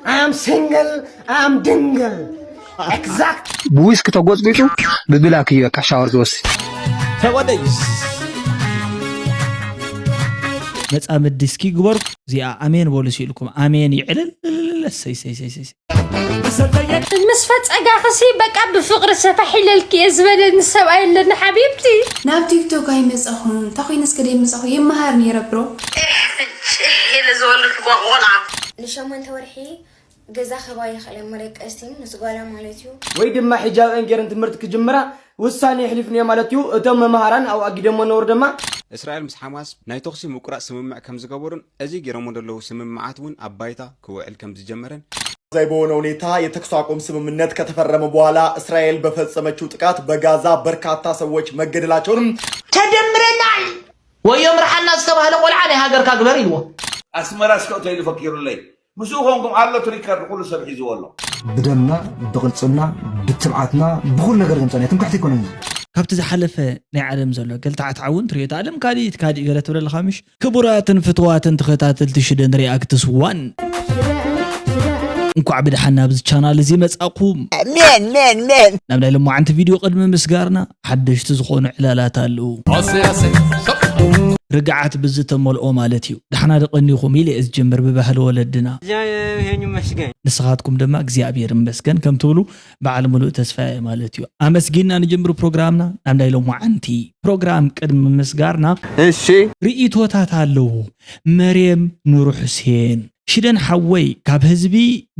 I am single, I am ድንግል። Exact. ብዊስኪ ተጎጽጒጹ ብብላክ እዩ በቃ ሻወር ዝወስድ። ተወደይ መጻምዲ እስኪ ግበሩ። እዚኣ ኣሜን በሉ ሲልኩም ኣሜን ይዕልል። ሰይ ሰይ ሰይ ሰይ ምስ ፈጸጋኽሲ በቃ ብፍቕሪ ሰፋሕ ኢለልኪ እየ ዝበለኒ ሰብኣይ ኣለኒ ሓቢብቲ። ናብ ቲክቶክ ኣይመጻኹን። እንታይ ኮይነ እስከ ደይመጻኹ? ይመሃር ነይረ ብሮ። ጭሕ ኢለ ዝወለድኩ ቆልዓ። ንሸሞንተ ወርሒ ገዛ ክባ ይኽእል እሞ ደቂ ኣንስትዮ ምስ ጓላ ማለት እዩ። ወይ ድማ ሒጃብአን ገይረን ትምህርቲ ክጅምራ ውሳኔ የሕሊፍንዮ ማለት እዩ። እቶም መምሃራን ኣብኡ ኣጊደሞ ነበሩ ድማ። እስራኤል ምስ ሓማስ ናይ ተኹሲ ምቁራጽ ስምምዕ ከም ዝገበሩን እዚ ገይሮሞ ዘለዉ ስምምዓት እውን ኣብ ባይታ ክውዕል ከም ዝጀመረን ዘይ በሆነ ሁኔታ የተኩስ አቁም ስምምነት ከተፈረመ በኋላ እስራኤል በፈጸመችው ጥቃት በጋዛ በርካታ ሰዎች መገደላቸውንም ተደምረናል። ወዮ ምርሓና ዝተባህለ ቆልዓ ናይ ሃገርካ ግበር ኢልዎ። ኣስመራ እስከ እተይሉ ፈኪሩለይ ምስኡ ኮንኩም ኣሎ ትሪከርድ ኩሉ ሰብ ሒዝዎ ኣሎ። ብደምና ብቕልጽምና ብትብዓትና ብኹሉ ነገር ገምጸና ትምክሕቲ ኣይኮነን። ካብቲ ዝሓለፈ ናይ ዓለም ዘሎ ገልታዕታዕ እውን ትሪኦ። እቲ ዓለም ካሊእ እቲ ካሊእ ገለ ትብለልኻ ምሽ? ክቡራትን ፍትዋትን ተኸታተልቲ ሽደን ሪኣክትስ ዋን እንኳዕ ብድሓን ናብዚ ቻናል እዚ መጻእኩም። ሜን ሜን ሜን ናብ ናይ ሎማዓንቲ ቪድዮ ቅድሚ ምስጋርና ሓደሽቲ ዝኾኑ ዕላላት ኣለዉ። ርግዓት ብዝተመልኦ ማለት እዩ። ዳሕና ደቐኒኹም ኢለ እየ ዝጀምር ብባህሊ ወለድና። እግዚኣብሔር ይመስገን። ንስኻትኩም ድማ እግዚኣብሔር ይመስገን ከም ትብሉ በዓል ሙሉእ ተስፋ እየ ማለት እዩ። ኣመስጊንና ንጀምር ፕሮግራምና። ናብ ናይ ሎማዓንቲ ፕሮግራም ቅድሚ ምስጋርና እሺ ርእይቶታት ኣለዉ። መርየም ኑሩ ሑሴን ሽደን ሓወይ ካብ ህዝቢ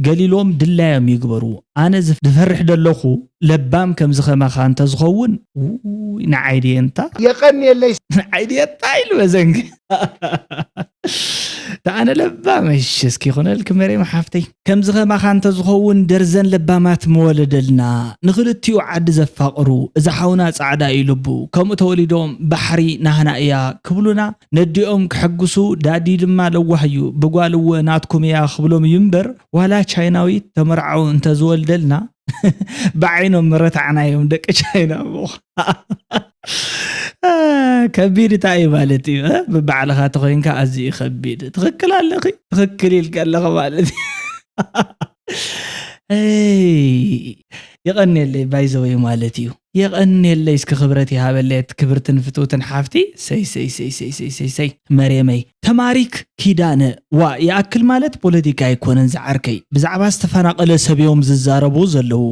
ገሊሎም ድላዮም ይግበሩ። ኣነ ዝፍ- ዝፈርሕ ደለኹ ለባም ከምዚ ከማኻ እንተዝኸውን ውይ ንዓይ ድየ እንታ የቐንየለይ ንዓይ ድየ እንታ ኢሉ በዘንግ ተኣነ ለባም እሺ እስኪ ይኹነልክ መሬም ሓፍተይ ከምዚ ከማኻ እንተዝኸውን ደርዘን ለባማት ምወለደልና ንኽልቲኡ ዓዲ ዘፋቕሩ እዛ ሓውና ጻዕዳ እዩ ልቡ ከምኡ ተወሊዶም ባሕሪ ናህና እያ ክብሉና ነዲኦም ክሕግሱ ዳዲ ድማ ለዋህ እዩ ብጓል እወ ናትኩም እያ ክብሎም እዩ እምበር ዋላ ቻይናዊት ተመርዓው እንተዝወልደልና ብዓይኖም ምረታዕናዮም ደቂ ቻይና እሞ ከቢድ እንታይ እዩ ማለት እዩ ብባዕልኻ ተኮይንካ ኣዝዩ ከቢድ ትኽክል ኣለኺ ትኽክል ኢልካ ኣለኻ ማለት እዩ የቐንየለይ ባይዘወይ ማለት እዩ የቐንየለይ እስኪ ክብረት ይሃበለይ ክብርትን ፍትውትን ሓፍቲ ሰይ ሰይ ሰይ ሰይ ሰይ ሰይ ሰይ መሬመይ ተማሪክ ኪዳነ ዋ ይኣክል ማለት ፖለቲካ ኣይኮነን ዝዓርከይ ብዛዕባ ዝተፈናቐለ ሰብ እዮም ዝዛረቡ ዘለዉ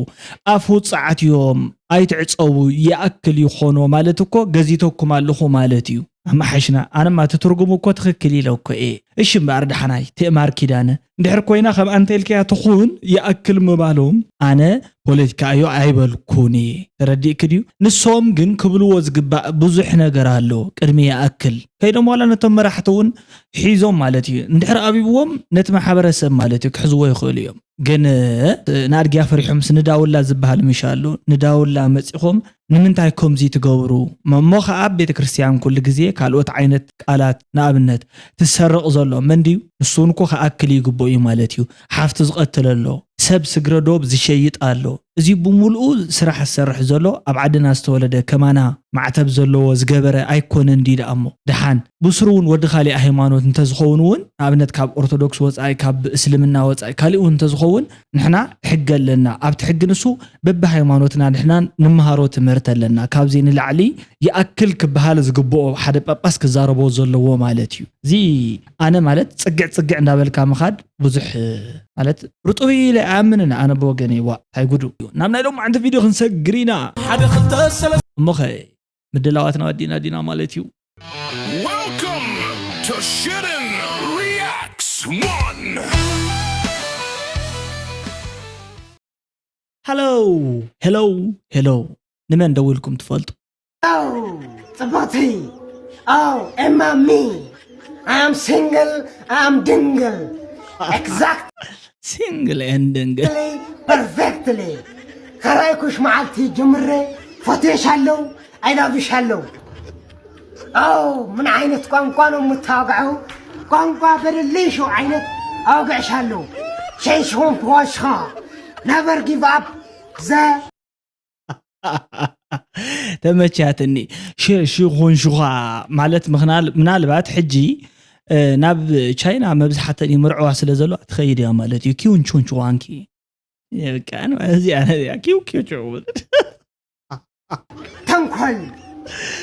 ኣፍ ውፅዓት እዮም ኣይትዕፀቡ ይኣክል ይኾኖ ማለት እኮ ገዚተኩም ኣለኹ ማለት እዩ ኣመሓሽና ኣነማ እቲ ትርጉም እኮ ትኽክል ኢለ እኮ እየ እሺ እምበኣር ደሓናይ ትእማር ኪዳነ እንድሕር ኮይና ከም ኣንተ ኢልካያ ትኹን ይኣክል ምባሎም ኣነ ፖለቲካ እዮ ኣይበልኩን እየ ተረዲእክ ድዩ ንሶም ግን ክብልዎ ዝግባእ ብዙሕ ነገር ኣሎ ቅድሚ ይኣክል ከይዶም ዋላ ነቶም መራሕቲ እውን ሒዞም ማለት እዩ እንድሕር ኣብይዎም ነቲ ማሕበረሰብ ማለት እዩ ክሕዝዎ ይኽእሉ እዮም ግን ንኣድግያ ፈሪሖምስ ንዳውላ ዝበሃል ምሽ ኣሎ ንዳውላ መፂኹም ንምንታይ ከምዚ ትገብሩ እሞ ከዓ ኣብ ቤተ ክርስትያን ኩሉ ግዜ ካልኦት ዓይነት ቃላት ንኣብነት ትሰርቕ ዘሎ መን ድዩ ንሱ እውን እኮ ክኣክል ይግብኦ እዩ ማለት እዩ ሓፍቱ ዝቐትል ኣሎ ሰብ ስግረ ዶብ ዝሸይጥ ኣሎ እዚ ብምሉኡ ስራሕ ዝሰርሕ ዘሎ ኣብ ዓድና ዝተወለደ ከማና ማዕተብ ዘለዎ ዝገበረ ኣይኮነን ድዩ ደኣ እሞ ደሓን ብስሩ እውን ወዲ ካሊእ ሃይማኖት እንተዝኸውን እውን ንኣብነት ካብ ኦርቶዶክስ ወፃኢ ካብ እስልምና ወፃኢ ካሊእ እውን እንተዝኸውን ንሕና ሕጊ ኣለና ኣብቲ ሕጊ ንሱ በብሃይማኖትና ንሕና ንመሃሮ ትምህርቲ ኣለና ካብዚ ንላዕሊ ይኣክል ክበሃል ዝግብኦ ሓደ ጳጳስ ክዛረቦ ዘለዎ ማለት እዩ እዚ ኣነ ማለት ፅግዕ ፅግዕ እንዳበልካ ምኻድ ብዙሕ ማለት ርጡብ ኢለ ኣያምንን ኣነ ብወገነ ዋ እንታይ ጉዱ ናብ ናይ ሎማዓንቲ ቪድዮ ክንሰግር ኢና ሓደ ክልተ ሰለስተ እሞኸ ምድላዋትና ወዲና ዲና ማለት እዩ Welcome to Shitten Reacts One. ሃሎ ሄሎ ሄሎ ንመን ደዊልኩም ትፈልጡ Oh, ጽብቕቲ Oh, Emma me. I am single, I am ድንግል። Exact. ሲንግል ኤንድ ድንግል Perfectly. ከራይኩሽ መዓልቲ ጀምሬ ፈቴሽ ኣለዉ ኣይላቪሽ ኣለዉ ኦ ምን ዓይነት ቋንቋ ነው የምታወግዐው ቋንቋ በደልሽው ዓይነት ኣወግዕሻለሁ ሸንሽኾን ፕዋሽኻ ነቨር ጊቭ ኣፕ ዘ ተመቻትኒ ሽኾንሽኻ ማለት ምናልባት ሕጂ ናብ ቻይና መብዛሕተን ይምርዕዋ ስለ ዘለዋ ትኸይድ እያ ማለት እዩ። ኪውን ቹን ቹዋንኪ። እዚኣ ነዚኣ ኪው ኪው ቹ። ተንኮል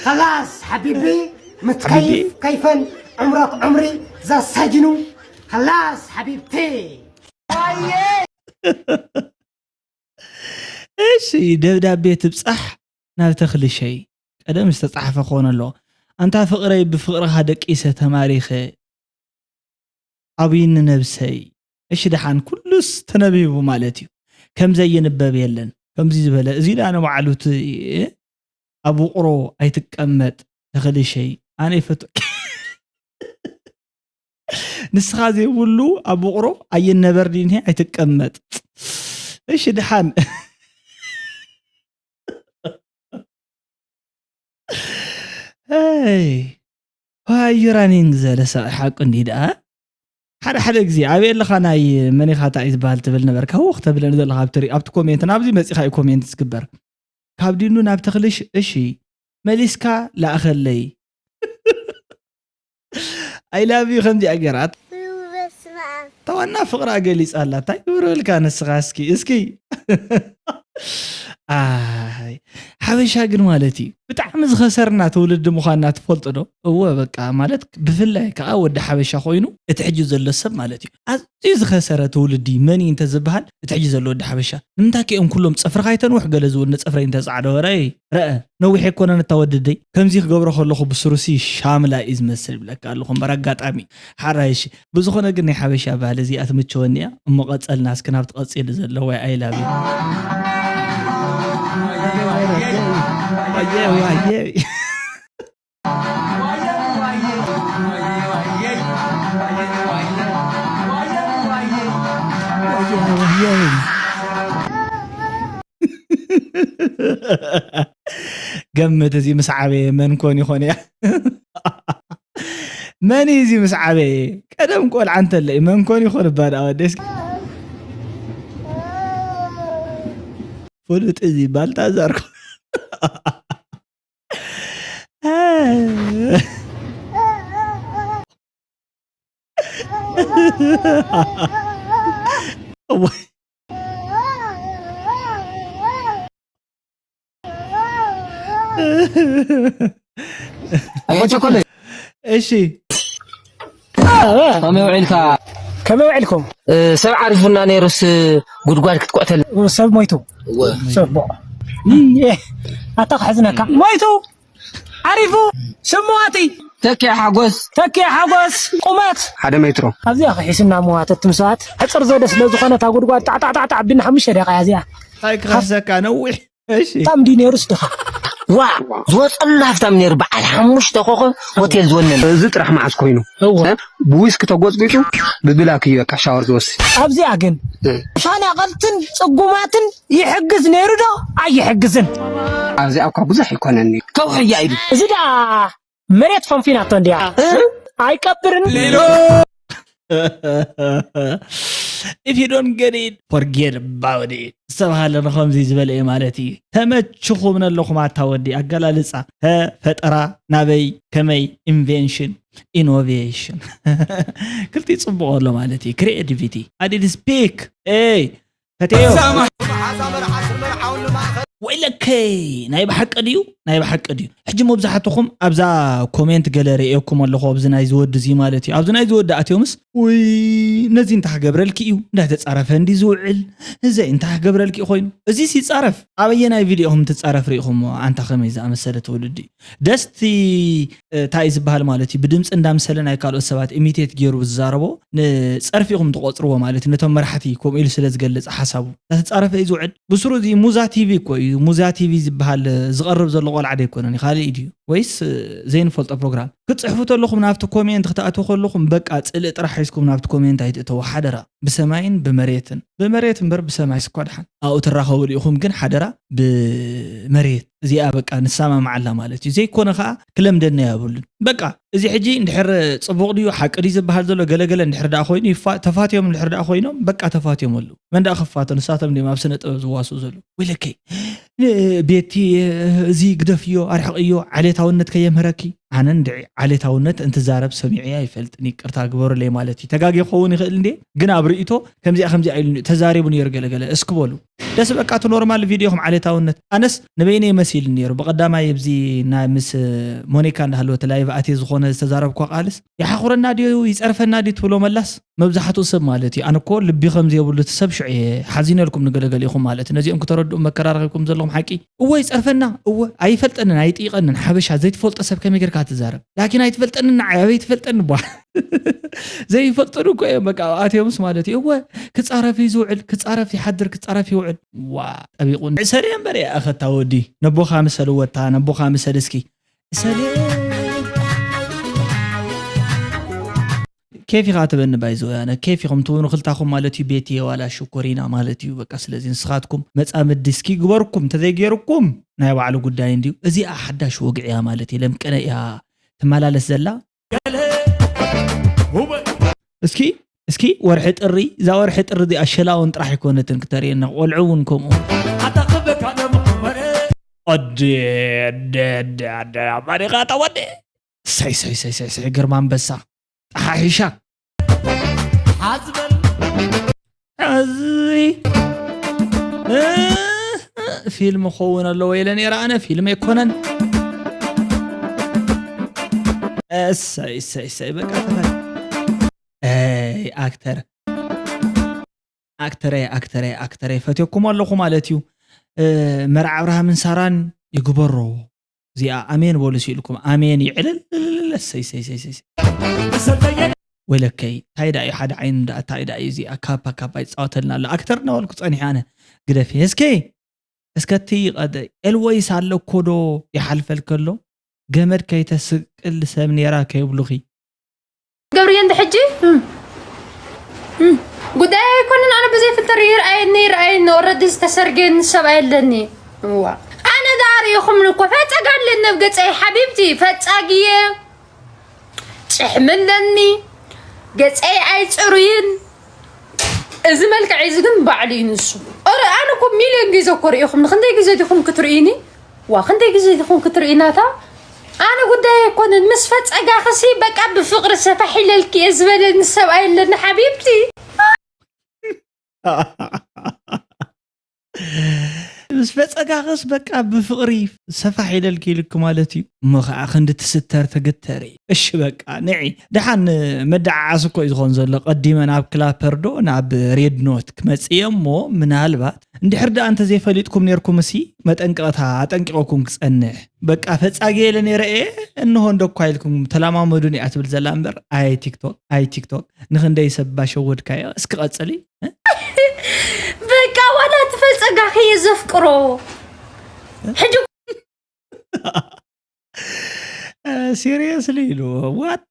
ከላስ ሓቢቢ ምትከይፍ ከይፈን ዕምሮክ ዕምሪ ዘሳጅኑ ከላስ ሓቢብቲ። እሺ፣ ደብዳቤ ትብጻሕ ናብ ተኽልሸይ። ቀደም ዝተጻሕፈ ክኾን ኣለዎ። ኣንታ ፍቕረይ፣ ብፍቕርኻ ደቂሰ ተማሪኸ፣ ዓብይኒ ነብሰይ። እሺ፣ ደሓን፣ ኩሉስ ተነቢቡ ማለት እዩ። ከም ዘይንበብ የለን። ከምዚ ዝበለ፣ እዚ ደኣ ንባዕሉ እቲ ኣብ ውቕሮ ኣይትቀመጥ ተኽልሸይ። ኣነ ይፈትወኪ። ንስኻ ዘይብሉ ኣብ ውቕሮ ኣየነበር ዲንሄ ኣይትቀመጥ። እሺ፣ ደሓን። Hey, why are you running? ዘለ ሰብ ሓቁ እንዲ ደኣ ሓደ ሓደ ግዜ ኣበይ ኣለኻ ናይ መኒኻ እንታይ እዩ ዝበሃል ትብል ነበርካ። ህወኽ ተብለኒ ዘለኻ ኣብቲ ሪ- ኣብቲ ኮሜንት ናብዚ መፂኻ እዩ ኮሜንት ዝግበር። ካብ ዲኑ ናብ ተኽልሽ እሺ መሊስካ ለኣኸለይ። I love you ከምዚኣ ገይራት በስመ ኣብ ተዋና ፍቕራ ገሊጻ ኣላ። እንታይ ክብረልካ ንስኻ እስኪ እስኪ ኣይ ሓበሻ ግን ማለት እዩ ብጣዕሚ ዝኸሰርና ትውልዲ ምዃንና ትፈልጡ ዶ? እወ በቃ ማለት ብፍላይ ከዓ ወዲ ሓበሻ ኮይኑ እቲ ሕጂ ዘሎ ሰብ ማለት እዩ ኣዝዩ ዝኸሰረ ትውልዲ መን እዩ እንተዝበሃል እቲ ሕጂ ዘሎ ወዲ ሓበሻ ንምንታይ ከ እዮም ኩሎም ጽፍርኻ ይተንውሕ ገለ ዝውነ ጽፍረይ እንተጻዕደ ወረይ ረአ ነዊሕ ኣይኮነን እታ ወድደይ ከምዚ ክገብሮ ከለኹ ብስሩሲ ሻምላ እዩ ዝመስል ይብለካ ኣለኹ እምበር ኣጋጣሚ ሓራይሽ ብዝኾነ ግን ናይ ሓበሻ ባህሊ እዚኣ ትምቸወኒ እያ እሞ ቀጸልና እስኪ ናብቲ ቀጺሉ ዘሎ ወይ ኣይላብ ገምት እዚ ምስ ዓበየ መን ኮን ይኾን እያ መን እዩ እዚ ምስ ዓበየ ቀደም ቆልዓ እንተለ እዩ መን ኮን ይኾን እባ ደኣ ወደስ ፍሉጥ እዚ ባልታዛር ኮ ኣየቸኮለ እሺ ከመይ ውዒልካ ከመይ ውዒልኩም ሰብ ዓሪፉና ነይሩስ ጉድጓድ ክትቆዕተል ሰብ ሞይቱ ሰብ ቦ ኣታ ክሕዝነካ ሞይቱ ዓሪፉ ስምዋቲ ተኪያ ሓጎስ ተኪያ ሓጎስ ቁመት ሓደ ሜትሮ ኣብዚኣ ክሒስና መዋተት ትምሰዋት ሕፅር ዘለ ስለ ዝኾነ እታ ጉድጓድ ጣዕጣዕጣዕጣዕ ኣቢልና ሓሙሽተ ደቂቃ እያ እዚኣ እንታይ ክኸሰካ ነዊሕ እሺ ታም ድዩ ነይሩስ ድኻ ዋ ዝወፀሉ ሃፍታም ነይሩ በዓል ሓሙሽተ ኮኾብ ሆቴል ዝወነነ እዚ ጥራሕ መዓስ ኮይኑ እወ ብዊስኪ ተጎፅጒፁ ብብላክ እዩ በቃ ሻወር ዝወስድ ኣብዚኣ ግን ተፈናቐልትን ፅጉማትን ይሕግዝ ነይሩ ዶ ኣይሕግዝን ኣብዚኣ እኳ ብዙሕ ይኮነኒ ከውሕያ ኢሉ እዚ ደኣ መሬት ፈንፊናቶ እንዲያ ኣይቀብርን If you don't get it, forget about it. ዝተባሃለ ንኸምዚ ዝበለ እዩ ማለት እዩ ተመችኹም ነለኹም ኣታ ወዲ ኣገላልፃ ፈጠራ ናበይ ከመይ ኢንቨንሽን ኢኖቬሽን ክልቲ ፅቡቕ ኣሎ ማለት እዩ ክሪኤቲቪቲ ኣዲድ ስፒክ ኤይ ፈቴዮ ወይለከይ ናይ ብሓቂ ድዩ ናይ ብሓቂ ድዩ ሕጂ መብዛሕትኹም ኣብዛ ኮሜንት ገለ ርእየኩም ኣለኹ ኣብዚ ናይ ዝወዲ እዚ ማለት እዩ ኣብዚ ናይ ዝወዲ ኣትዮምስ ውይ ነዚ እንታይ ክገብረልኪ እዩ እንዳተፃረፈ እንዲ ዝውዕል እዘይ እንታይ ክገብረልኪ ኮይኑ እዚ ሲፃረፍ ኣበየ ናይ ቪድዮኹም ትፃረፍ ርኢኹሞ ኣንታ ከመይ ዝኣመሰለ ትውልዲ እዩ ደስቲ እንታይ እዩ ዝበሃል ማለት እዩ ብድምፂ እንዳምሰለ ናይ ካልኦት ሰባት ኢሚቴት ገይሩ ዝዛረቦ ንፀርፊ ኢኹም ትቆፅርዎ ማለት እዩ ነቶም መራሕቲ ከምኡ ኢሉ ስለ ዝገልፅ ሓሳቡ እንዳተፃረፈ እዩ ዝውዕል ብስሩ እዚ ሙዛ ቲቪ እኮ እዩ ሙዛ ቲቪ ዝበሃል ዝቐርብ ዘሎ ቆልዓ ዶ ኣይኮነን ካልእ እዩ ድዩ ወይስ ዘይንፈልጦ ፕሮግራም ክትፅሕፉ ተለኹም ናብቲ ኮሜንት ክትኣትዉ ከለኹም በቃ ፅልእ ጥራሕ ሒዝኩም ናብቲ ኮሜንት ኣይትእተዉ ሓደራ ብሰማይን ብመሬትን ብመሬት እምበር ብሰማይ ስኳ ድሓን ኣብኡ ትራኸቡ ኢኹም ግን ሓደራ ብመሬት እዚኣ በቃ ንሰማማዓላ ማለት እዩ ዘይኮነ ከዓ ክለምደና የብሉን በቃ እዚ ሕጂ እንድሕር ፅቡቕ ድዩ ሓቂ ድዩ ዝበሃል ዘሎ ገለገለ እንድሕር ደኣ ኮይኑ ይፋ- ተፋትዮም እንድሕር ደኣ ኮይኖም በቃ ተፋትዮም ኣሉ መን ደኣ ክፋቶ ንሳቶም ድዮም ኣብ ስነ ጥበብ ዝዋስኡ ዘለዉ ወይለከይ ቤቲ፣ እዚ ግደፍዮ፣ ኣርሕቕዮ፣ ዓሌታውነት ከየምህረኪ። ኣነ እንድዒ ዓሌታውነት እንትዛረብ ሰሚዐ ኣይፈልጥን፣ ይቅርታ ግበሩለይ ማለት እዩ። ተጋጊ ክኸውን ይኽእል እንዴ? ግን ኣብ ርእይቶ ከምዚኣ ከምዚኣ ኢሉ ተዛሪቡ ነይሩ ገለገለ። እስኪ በሉ። ደስ በቃ፣ እቲ ኖርማል ቪድዮኹም ዓሌታውነት። ኣነስ ንበይነይ መሲሉ ነይሩ። ብቐዳማይ ኣብዚ ናይ ምስ ሞኒካ እንዳሃለወት ላይቭ ኣትየ ዝኾነ ዝተዛረብኳ ቃልስ፣ ይሓኹረና ድዩ፣ ይጸርፈና ድዩ ትብሎ መላስ፣ መብዛሕትኡ ሰብ ማለት እዩ። ኣነ እኮ ልቢ ከም ዘይብሉ እቲ ሰብ ሽዑ እየ ሓዚነልኩም ንገለገሊኹም ማለት እዩ። ነዚኦም ክተረድኡ መከራ ረኺብኩም ዘለኹም ሓቂ። እወ ይጸርፈና፣ እወ ኣይፈልጠንን፣ ኣይጥይቐንን። ሓበሻ ዘይትፈልጦ ሰብ ከመይ ጌርካ ትዛረብ? ላኪን ኣይትፈልጠንን፣ ንዓይ ኣበይ ትፈልጠኒ ቧ? ዘይፈልጠኒ እኮ እዮም በቃ ኣትዮምስ ማለት እዩ። እወ ክጻረፍ እዩ ዝውዕል፣ ክጻረፍ ይሓድር፣ ክጻረፍ ይውዕል። ዋ ጠቢቑኒ። ሰሪ እምበር እያ ኣኸታ ወዲ። ነቦኻ ምሰል ወታ፣ ነቦኻ ምሰል እስኪ። ሰሪ ኬፍ ኢኻ ትበኒ ባይዘወይ። ኣነ ኬፍ ኢኹም ትብኑ ክልታኹም ማለት እዩ። ቤቲ ዋላ ሽኮሪና ማለት እዩ። በቃ ስለዚ ንስኻትኩም መጻምዲ እስኪ ግበርኩም፣ ተዘይገይርኩም ናይ ባዕሉ ጉዳይ እንድዩ። እዚኣ ሓዳሽ ወግዒ እያ ማለት እዩ። ለምቀነ እያ ትመላለስ ዘላ። እስኪ እስኪ ወርሒ ጥሪ፣ እዛ ወርሒ ጥሪ እዚኣ ሸላውን ጥራሕ ኣይኮነትን ክተርእየና፣ ቆልዑ እውን ከምኡ። ኣደ ኣደ ኣደ ኣደ ኣባሪኻ ተወደ። ሳይ ሳይ ሳይ ሳይ ሳይ ግርማ ኣንበሳ ጠሓሒሻ። ሓዝበል። እዚ ፊልም ክኸውን ኣለዎ ኢለ ነይረ ኣነ፣ ፊልም ኣይኮነን። እሰይ እሰይ እሰይ በቃ ተፈል። ኣይ ኣክተር ኣክተረ ኣክተረ ኣክተረ ፈትየኩም ኣለኹ ማለት እዩ። መርዓ ኣብርሃምን ሳራን ይግበሮ። እዚኣ ኣሜን በሉ ሲልኩም ኣሜን ይዕልል። ሰይ ሰይ ሰይ ሰይ። ወይለከይ ታይ ዳዩ ሓደ ዓይኑ ዳ ታይ ዳዩ እዚኣ ካፓ ካፓ ይጻወተልና ኣሎ። ኣክተር እናበልኩ ጸኒሐ ኣነ። ግደፊ እስኪ። እስከ እቲ ቀደ ኤልወይስ ኣለኮ ዶ ይሓልፈልከ ኣሎ? ገመድ ከይተስቅል ሰብ ኔራ ከይብሉኺ። ገብርየ እንደ ሕጂ ጉዳይ ኣይኮንን። ኣነ ብዘይ ፍልተር ይርኣየኒ ይርኣየኒ። ኦረዲ ዝተሰርገኒ ሰብ ኣየለኒ። እዋ ኣነ ዳር ኢኹም እኮ ፈጸጋ ኣለኒ ኣብ ገጸይ ሓቢብቲ ፈጻግየ ጭሕሚ ኣለኒ። ገጸይ ኣይጽሩይን። እዚ መልክዕ እዚ ግን ባዕሉ እዩ ንሱ። ኦረ ኣነ እኮ ሚልዮን ግዜ እኮ ርኢኹም። ክንደይ ግዜ ዲኹም ክትርእዩኒ? ዋ ክንደይ ግዜ ዲኹም ክትርእዩናታ? ኣነ ጉዳይ ኣይኮነን። ምስ ፈጸጋኽሲ በቃ ብፍቕሪ ሰፋሕ ኢለልኪ እየ ዝበለኒ ሰብኣይ ኣለኒ ሓቢብቲ። ምስ ፈጸጋኽስ በቃ ብፍቕሪ ሰፋሕ ኢለልኪ ኢልኪ ማለት እዩ። እሞ ኸዓ ክንዲ ትስተር ትግተሪ። እሺ በቃ ንዒ። ደሓን መደዓዓሲ እኮ እዩ ዝኾን ዘሎ። ቀዲመ ናብ ክላፐር ዶ ናብ ሬድ ኖት ክመጽእ እየ እሞ ምናልባት እንድሕር ደኣ እንተዘይፈሊጥኩም ኔርኩምሲ መጠንቀቕታ ኣጠንቂቐኩም ክጸንሕ። በቃ ፈጻጊ ኢለ ኔረ እየ፣ እንሆ እንዶ እኳ ኢልኩም ተለማመዱኒ እያ ትብል ዘላ እምበር፣ ኣይ ቲክቶክ፣ ኣይ ቲክቶክ፣ ንኽንደይ ሰብ ባሸወድካዮ። እስኪ ቀጽሊ። በቃ ዋላ እቲ ፈጸጋ ከየ ዘፍቅሮ። ሕጂ ሲሪየስሊ ኢሉ ዋት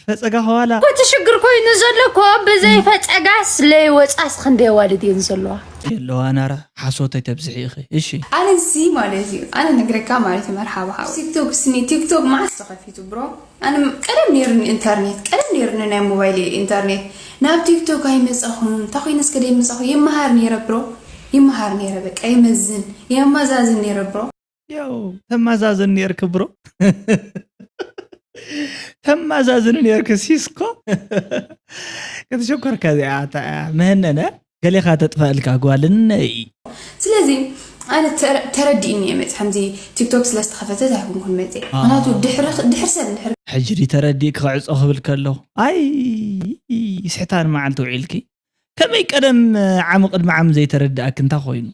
ፈጸጋ ከዋላ እኮ እቲ ሽግር ኮይኑ ዘሎ እኮ ብዘይ ፈጸጋስ ለይወጻስ ክንደይ ኣዋልድ እየን ዘለዋ። የለዋ ናራ ሓሶት ኣይተብዝሒ ኢኺ። እሺ ኣነ እዚ ማለት እዩ ኣነ ነግረካ ማለት እዩ መርሓባ ሓው ቲክቶክ ስኒ ቲክቶክ መዓስ ተኸፊቱ ብሮ ኣነ ቀደም ነይርኒ ኢንተርኔት ቀደም ነይርኒ ናይ ሞባይል ኢንተርኔት ናብ ቲክቶክ ኣይመጻኹን እንታይ ኮይነ እስከ ደይመጻኹ ይመሃር ነይረ ብሮ ይመሃር ነይረ በቃ ይመዝን የመዛዝን ነይረ ብሮ ያው ተማዛዝን ነርክ ብሮ ተማዛዝን ነርክ ሲስኮ ክትሽኮርካ እዚኣ ምህነነ ገሌኻ ተጥፋእልካ ጓልነይ ስለዚ ኣነ ተረዲእኒ እየ መፅ ከምዚ ቲክቶክ ስለ ዝተኸፈተት ኣይኮንኩን መፅ ምክንያቱ ድሕሪ ሰብ ድሕሪ ሕጂ ተረዲእ ክኸዕፆ ክብል ከለኹ ኣይ ስሕታን መዓልቲ ውዒልኪ ከመይ ቀደም ዓሚ ቅድሚ ዓሚ ዘይተረድኣክ እንታ ኮይኑ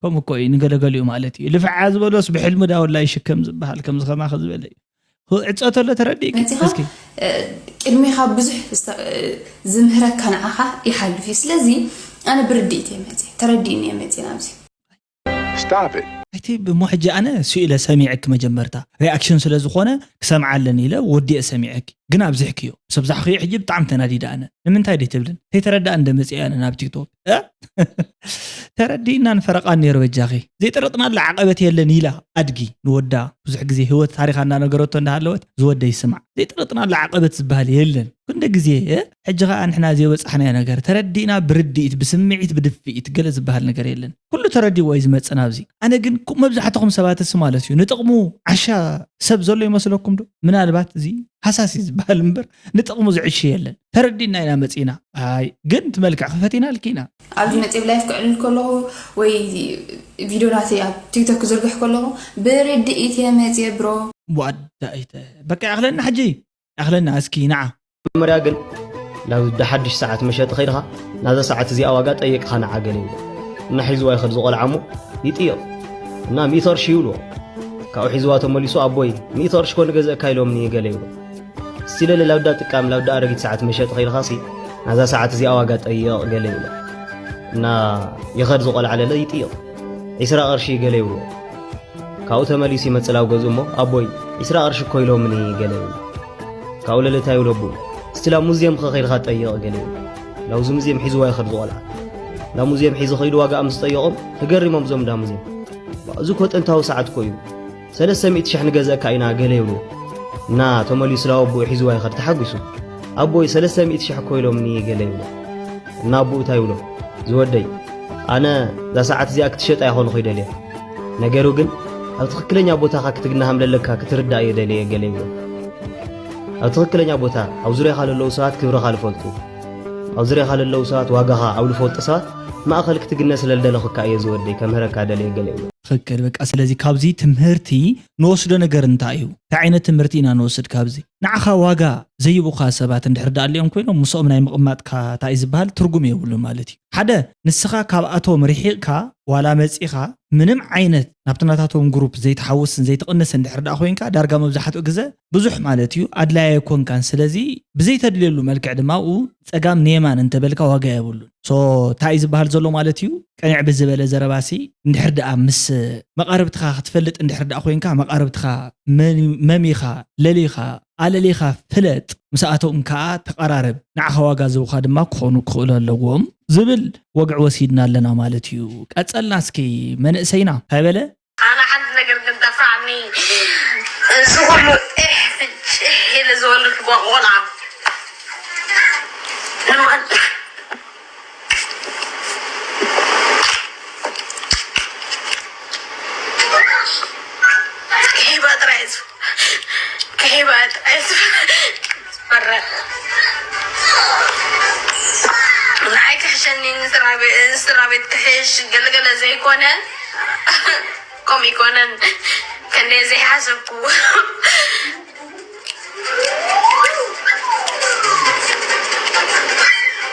ከምኡ እኮ እዩ ንገለገሊኡ ማለት እዩ። ልፍዓ ዝበሎስ ብሕልሚ ዳውላ ይሽከም ዝበሃል ከምዚ ከማኺ ዝበለ እዩ። ክዕጾ ተሎ ተረዲእኪ መጺኻ እስኪ። ቅድሜኻ ብዙሕ ዝምህረካ ንዓኻ ይሓልፍ እዩ። ስለዚ ኣነ ብርድኢት እየ መጽየ፣ ተረዲእኒ እየ መጽየ ናብዚ። Stop it. ኣይቲ እሞ ሕጂ ኣነ ስኢለ ሰሚዐኪ መጀመርታ ሪኣክሽን ስለ ዝኾነ ክሰምዓ ኣለኒ ኢለ ወዲኤ ሰሚዐኪ። ግን ኣብዚሕክዮ። ምስ ኣብዛሕክዮ ሕጂ ብጣዕሚ ተናዲደ ኣነ። ንምንታይ ደይ ትብልን? ተይተረዳኣ እንደ መጽኣ ኣነ ናብ ቲክቶክ። እ? ተረዲእና ንፈረቓ ነይሩ በጃኺ። ዘይጠረጥናላ ዓቐበት የለን ኢላ ኣድጊ ንወዳ ብዙሕ ግዜ ህይወት ታሪኻ እናነገረቶ እንዳሃለወት ዝወደ ይስማዕ። ዘይጠረጥናላ ዓቐበት ዝበሃል የለን። ክንደ ግዜ፣ እ? ሕጂ ኸኣ ንሕና ዘይበጻሕናዮ ነገር ተረዲእና ብርድኢት፣ ብስምዒት፣ ብድፍኢት ገለ ዝበሃል ነገር የለን። ኩሉ ተረዲእዎ እዩ ዝመጽእ ናብዚ። ኣነ ግን ኩ-፣ መብዛሕትኹም ሰባትስ ማለት እዩ ንጥቕሙ ዓሻ ሰብ ዘሎ ይመስለኩም ዶ? ምናልባት እዚ ሃሳሲ ዝበሃል እምበር ንጥቕሙ ዝዕሽ የለን። ተረዲእና ኢና መጺእና። ኣይ ግን እቲ መልክዕ ክፈቲና ልኪና። ኣብዚ መጽእ ብላይፍ ክዕልል ከለኹ ወይ ቪድዮ ናተይ ኣብ ቲክቶክ ክዝርግሕ ከለኹ ብርድኢት እየ መጽየ ብሮ። ዋዳኢተ በቃ ያኽለና ሕጂ ያኽለና እስኪ ንዓ። መጀመርያ ግን ናብ ደሓድሽ ሰዓት መሸጢ ከይድኻ ናዛ ሰዓት እዚኣ ዋጋ ጠይቕኻ ንዓ ገለ ይብሎ። እና ሒዝዋ ይኸድ ዝቖልዓ እሞ ይጥይቕ። እና ሚእቲ ቅርሺ ይብልዎ። ካብኡ ሒዝዋ ተመሊሱ ኣቦይ ሚእቲ ቅርሺ ኮ ንገዘእካ ኢሎምኒ ገለ ይብሎ። እስቲ ለለ ላብዳ ጥቃም ላብዳ ኣረጊት ሰዓት መሸጢ ከይድኻሲ ናዛ ሰዓት እዚኣ ዋጋ ጠይቕ ገለ ይብሎ። እና ይኸድ ዝቖልዓ ለለ ይጥይቕ። ዒስራ ቅርሺ ገለ ይብልዎ። ካብኡ ተመሊሱ ይመጽእ ላብ ገዝኡ እሞ ኣቦይ ዒስራ ቅርሺ እኮ ኢሎምኒ ገለ ይብሎ። ካብኡ ለለ እንታይ ይብሎ ኣቦኡ እስቲ ላብ ሙዝየም ከ ከይድኻ ጠይቕ ገለ ይብሎ። ላብዚ ሙዝየም ሒዝዋ ይኸድ ዝቖልዓ። ላብ ሙዝየም ሒዙ ከይዱ ዋጋኣ ምስ ጠየቖም ተገሪሞም እዞም እንዳ ሙዝየም። ባ፣ እዚ እኮ ጥንታዊ ሰዓት እኮ እዩ። ሰለስተ ሚእቲ ሽሕ ንገዘእካ ኢና ገለ ይብሉ። እና ተመሊሱ ላብ ኣቦኡ ሒዝዋ ይኸድ ተሓጒሱ። ኣቦይ ሰለስተ ሚእቲ ሽሕ እኮ ኢሎምኒ ገለ ይብሉ። እና ኣቦኡ እንታይ ይብሎ? ዝወደይ፣ ኣነ እዛ ሰዓት እዚኣ ክትሸጣ ኣይኮንኹ ይደልየ። ነገሩ ግን ኣብ ትኽክለኛ ቦታኻ ክትግናሃም ለለካ ክትርዳእ እየ ደልየ ገለ ይብሎ። ኣብ ትኽክለኛ ቦታ ኣብ ዙርያኻ ለለዉ ሰባት ክብርኻ ልፈልጡ። ኣብ ዙርያኻ ለለዉ ሰባት ዋጋኻ ኣብ ልፈልጡ ሰባት ማእኸል ክትግነ ስለ ልደለኹካ እየ ዝወደይ ከምህረካ ደልየ ገለ ይብሎ። ትኽክል። በቃ ስለዚ ካብዚ ትምህርቲ ንወስዶ ነገር እንታይ እዩ? እንታይ ዓይነት ትምህርቲ ኢና ንወስድ ካብዚ? ንዓኻ ዋጋ ዘይቡኻ ሰባት እንድሕር ደኣ ኣሊኦም ኮይኖም ምስኦም ናይ ምቕማጥካ እንታይ እዩ ዝበሃል ትርጉም የብሉን ማለት እዩ። ሓደ ንስኻ ካብኣቶም ርሒቕካ ዋላ መጺኻ ምንም ዓይነት ናብቲ ናታቶም ግሩፕ ዘይትሓውስን ዘይትቕንስ እንድሕር ደኣ ኮይንካ ዳርጋ መብዛሕትኡ ግዘ ብዙሕ ማለት እዩ ኣድላይ ኣይኮንካን። ስለዚ ብዘይተድልየሉ መልክዕ ድማ ኣብኡ ጸጋም ንየማን እንተበልካ ዋጋ የብሉን። ሶ እንታይ እዩ ዝበሃል ዘሎ ማለት እዩ? ቅንዕ ብዝበለ ዘረባሲ እንድሕር ደኣ ምስ መቓርብትኻ ክትፈልጥ እንድሕር ደኣ ኮይንካ መቓርብትኻ መን-፣ መሚኻ ለሊኻ ኣለሊኻ ፍለጥ፣ ምስኣቶም ከኣ ተቐራረብ፣ ንዓኻ ዋጋ ዝህቡኻ ድማ ክኾኑ ክኽእሉ ኣለዎም ዝብል ወግዒ ወሲድና ኣለና ማለት እዩ። ቀጸልና እስኪ መንእሰይና እንታይ በለ? ኣነ ሓንቲ ነገር ግን ጠፋዕኒ። እዚ ኩሉ ኤሕ ፍጭሕ ኢለ ዝወለድኩ ቆልዓ ንማን ክሂባ ጥራይ እሱ ክሂባ ጥራይ እሱ ፈረ ንዓይ ክሕሸኒ ንስድራ ቤት ክሕሽ ገለገለ ዘይኮነ ከምኡ ይኮነን። ከንደይ ዘይሓሰብኩ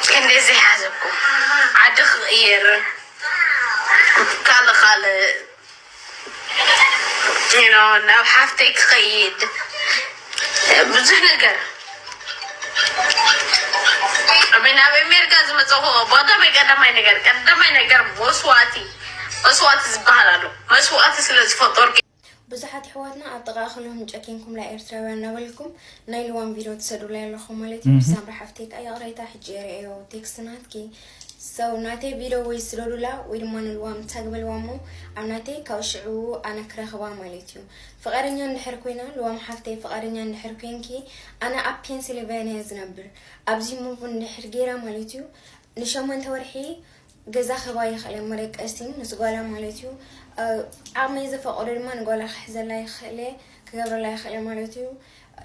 ከንደይ ዘይሓሰብኩ ዓዲ ክቕይር ካልእ ካልእ you know ናብ ሓፍተይ ክኸይድ ብዙሕ ነገር ኣብ ኣሜሪካ ዝመፀኹ ቦታ ቀዳማይ ነገር ቀዳማይ ነገር መስዋእቲ መስዋእቲ ዝበሃል ኣሎ። መስዋእቲ ስለ ዝፈጠርኩ ብዙሓት ኣሕዋትና ኣብ ጥቓ ክልኹም ጨኪንኩምላ ኤርትራውያን እናበልኩም ናይ ልዋም ቪድዮ ትሰዱለይ ኣለኹም ማለት እዩ። ሳምሪ ሓፍተይ ከዓ ይቕሬታ ሕጂ የርእዮ ቴክስት ናትኪ። So ናተይ ቪድዮ ወይ ስደዱላ ወይ ድማ ንልዋም ታግ በልዋ እሞ ኣብ ናተይ ካብ ሽዑ ኣነ ክረኽባ ማለት እዩ። ፍቓደኛ እንድሕር ኮይና ልዋም ሓፍተይ ፍቓደኛ እንድሕር ኮይንኪ ኣነ ኣብ ፔንሲልቫኒያ ዝነብር ኣብዚ ሙቭ እንድሕር ገይራ ማለት እዩ ንሸሞንተ ወርሒ ገዛ ክህባ ይኽእል እየ መደቀሲ ምስ ጓላ ማለት እዩ። ዓቕመይ ዝፈቐዶ ድማ ንጓላ ክሕዘላ ይኽእል እየ ክገብረላ ይኽእል እየ ማለት እዩ።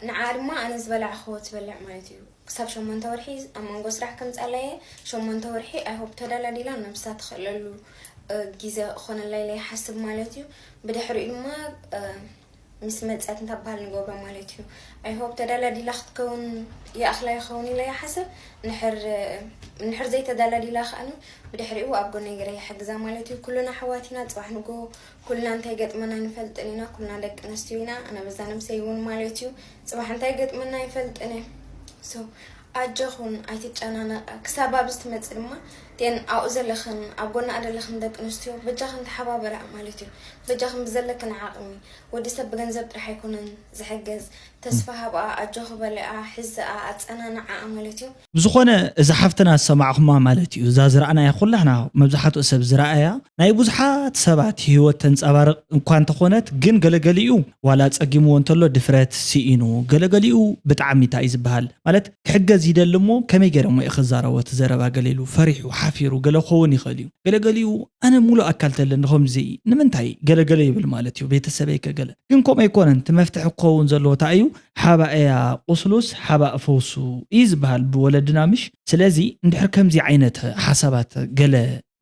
ንዓ ድማ ኣነ ዝበላዕኽዎ ትበልዕ ማለት እዩ። ክሳብ ሸሞንተ ወርሒ ኣብ መንጎ ስራሕ ከምፃላ እየ። ሸሞንተ ወርሒ ኣይሆፕ ተዳላዲላ ነብሳ ትኽእለሉ ግዜ ክኾነላ ኢለ ይሓስብ ማለት እዩ። ብድሕሪኡ ድማ ምስ መፀት እንታይ በሃል ንገብሮ ማለት እዩ። I hope ተዳላዲላ ክትከውን ይኣኽላ ይኸውን ኢለ ይሓስብ። እንድሕር ዘይተዳላዲላ ከኣኑ ብድሕሪኡ ኣብ ጎነይ ገለ ይሕግዛ ማለት እዩ። ኩልና ኣሕዋት ኢና። ፅባሕ ንጎ ኩልና እንታይ ገጥመና ንፈልጥን ኢና። ኩልና ደቂ ኣንስትዮ ኢና። ኣነ በዛ ነብሰይ እውን ማለት እዩ። ፅባሕ እንታይ ገጥመና ይፈልጥን እየ። So ኣጆኹን ኣይትጨናነቃ ክሳብ ኣብዚ ትመፅእ ድማ ቴን ኣብኡ ዘለኽን ኣብ ጎናኣ ዘለኽን ደቂ ኣንስትዮ በጃኽን ተሓባበራ ማለት እዩ። በጃኽን ብዘለክን ዓቕሚ ወዲ ሰብ ብገንዘብ ጥራሕ ኣይኮነን ዝሕገዝ ተስፋ ሃብኣ፣ ኣጆኺ በልኣ፣ ሕዝኣ፣ ኣጸናንዓኣ ማለት እዩ። ብዝኾነ እዛ ሓፍትና ዝሰማዕኹማ ማለት እዩ። እዛ ዝረኣናያ ኩላህና መብዛሕትኡ ሰብ ዝረኣያ ናይ ብዙሓት ሰባት ህይወት ተንጸባርቕ እኳ እንተኾነት ግን ገለገሊኡ ዋላ ጸጊምዎ እንተሎ ድፍረት ስኢኑ ገለገሊኡ ብጣዕሚ እንታይ እዩ ዝበሃል ማለት ክሕገዝ ይደሊ እሞ ከመይ ገይረ እሞ እየ ክዛረቦ እቲ ዘረባ ገለ ኢሉ ፈሪሑ ሓፊሩ ገለ ክኸውን ይኽእል እዩ። ገለገሊኡ ኣነ ሙሉእ ኣካል ተለኒ ከምዚ ንምንታይ ገለገለ ይብል ማለት እዩ ቤተሰበይ ከገለ ግን ከምኡ ኣይኮነን። እቲ መፍትሒ ክኸውን ዘለዎ እንታይ እዩ ሓባእያ ቁስሉስ ሓባእ ፈውሱ እዩ ዝበሃል ብወለድና ምሽ። ስለዚ እንድሕር ከምዚ ዓይነት ሓሳባት ገለ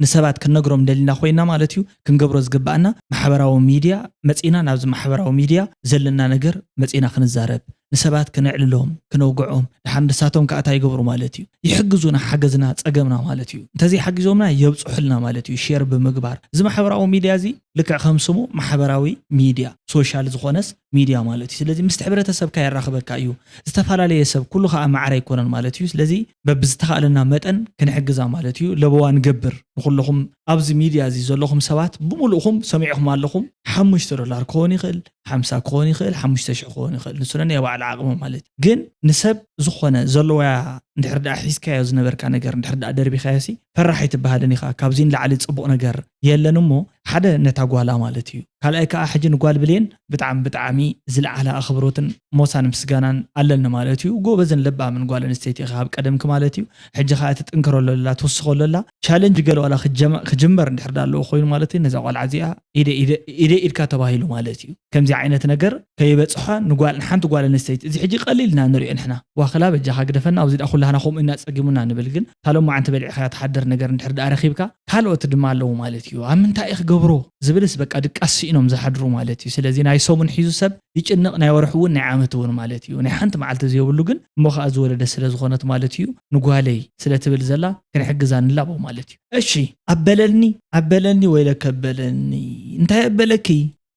ንሰባት ክንነግሮም ደሊና ኮይና ማለት እዩ ክንገብሮ ዝግባኣና ማሕበራዊ ሚድያ መፂና ናብዚ ማሕበራዊ ሚድያ ዘለና ነገር መፂና ክንዛረብ ንሰባት ክነዕልሎም ክነውግዖም ድሓር ንሳቶም ከዓ እንታይ ይገብሩ ማለት እዩ ይሕግዙና ሓገዝና ፀገምና ማለት እዩ እንተዘይሓጊዞምና የብፅሑልና ማለት እዩ ሼር ብምግባር እዚ ማሕበራዊ ሚድያ እዚ ልክዕ ከም ስሙ ማሕበራዊ ሚድያ ሶሻል ዝኾነስ ሚድያ ማለት እዩ ስለዚ ምስቲ ሕብረተሰብካ የራኽበካ እዩ ዝተፈላለየ ሰብ ኩሉ ከዓ ማዕረ ኣይኮነን ማለት እዩ ስለዚ በብዝተኻእለና መጠን ክንሕግዛ ማለት እዩ ለበዋ ንገብር ንኩልኹም ኣብዚ ሚድያ እዚ ዘለኹም ሰባት ብምሉእኹም ሰሚዕኹም ኣለኹም ሓሙሽተ ዶላር ክኸውን ይኽእል ሓምሳ ክኾን ይኽእል ሓሙሽተ ሽሕ ክኾን ይኽእል ንሱ ነናይ ባዕሉ ዓቕሚ ማለት እዩ ግን ንሰብ ዝኾነ ዘለዋያ እንድሕር ደኣ ሒዝካዮ ዝነበርካ ነገር እንድሕር ደኣ ደርቢኻዮ ሲ ፈራሕ ኣይትበሃልን ኢኻ ካብዚ ንላዕሊ ፅቡቕ ነገር የለን እሞ ሓደ ነታ ጓላ ማለት እዩ ካልኣይ ከዓ ሕጂ ንጓል ብሌን ብጣዕሚ ብጣዕሚ ዝለዓለ ኣኽብሮትን ሞሳን ምስጋናን ኣለኒ ማለት እዩ ጎበዝን ለባምን ጓል ኣንስተይቲ ኢኻ ኣብ ቀደምኪ ማለት እዩ ሕጂ ከዓ ትጥንክረሉ ኣላ ትውስኸሉ ኣላ ቻለንጅ ገለ ዋላ ክጀመ- ክጅመር እንድሕር ዳ ኣለዎ ኮይኑ ማለት እዩ ነዛ ቆልዓ እዚኣ ኢደ ኢደ- ኢደ ኢድካ ተባሂሉ ማለት እዩ ከምዚ ዓይነት ነገር ከይበፅሖ ንጓል ንሓንቲ ጓል ኣንስተይቲ እዚ ሕጂ ቀሊል ኢና ንሪኦ ንሕና ዋክላ በጃኻ ግደፈና ኣብዚ ዳ ኩላህና ከምኡ ኢና ፀጊሙና ንብል ግን ታሎማዓንቲ በሊዕኻያ ትሓድር ነገር እንድሕር ዳ ረኺብካ ካልኦት ድማ ኣለዉ ማለት እዩ ኣብ ምንታይ እዩ ክገብሮ ዝብልስ በቃ ድቃስ ስኢኖም ዝሓድሩ ማለት እዩ ስለዚ ናይ ሰሙን ሒዙ ሰብ ይጭነቕ ናይ ወርሒ እውን ናይ ዓመት እውን ማለት እዩ ናይ ሓንቲ መዓልቲ ዘይብሉ ግን እሞ ከዓ ዝወለደ ስለ ዝኾነት ማለት እዩ ንጓለይ ስለ ትብል ዘላ ክንሕግዛ ንላቦ ማለት እዩ እሺ ኣበለኒ ኣበለኒ ወይለከ በለኒ እንታይ ኣበለኪ